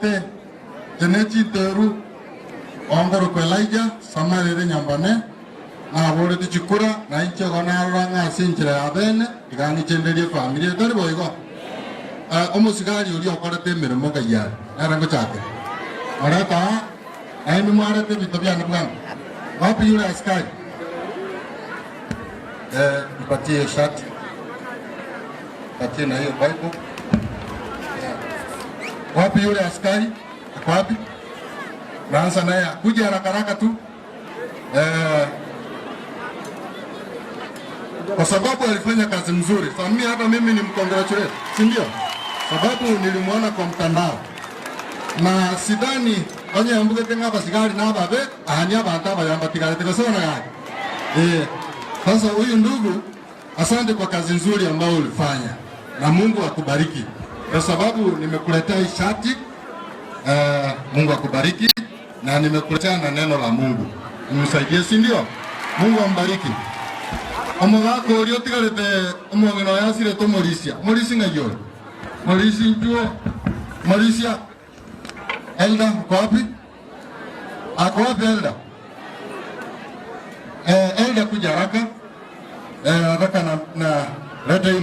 Ntaete inche ne chinteru ongorokwa Elijah Samarere Nyambane, naboreti chikura na inche igo narora ng'a ase enchera ya bene iga ng'ichenderie efamiri eye, tari boigo? Omosigari oria okorete emeremo ng'ai are? Nere ngochakera. Morete aa, naende mwarete ebinto biane bwango. Wapi yule askari? Eh, nipatie hiyo shati. Patie na hiyo Bible. Yeah. Wapi yule askari? Ako wapi? Naanza naye kuja haraka haraka tu. Eh, kwa sababu alifanya kazi mzuri. Sasa mimi hata mimi ni mcongratulate, si ndio? Sababu nilimwona kwa mtandao na sidhani onye yambugete ng'a abasigari na ababe ahani abantu abayamba tigarete gosona gaki. Eh, sasa huyu ndugu, asante kwa kazi nzuri ambayo ulifanya na Mungu akubariki, kwa sababu nimekuletea hii shati. Mungu akubariki na nimekuletea na neno la Mungu, nimsaidie, si ndio? Mungu ambariki. Omogaka oria otigarete omong'ina oyo asirete omorisia morisi ng'ai ore morisi nchuo morisia elder uko wapi? Ako wapi elder? Eh, elder kuja haraka. Eh, nataka na leta hii.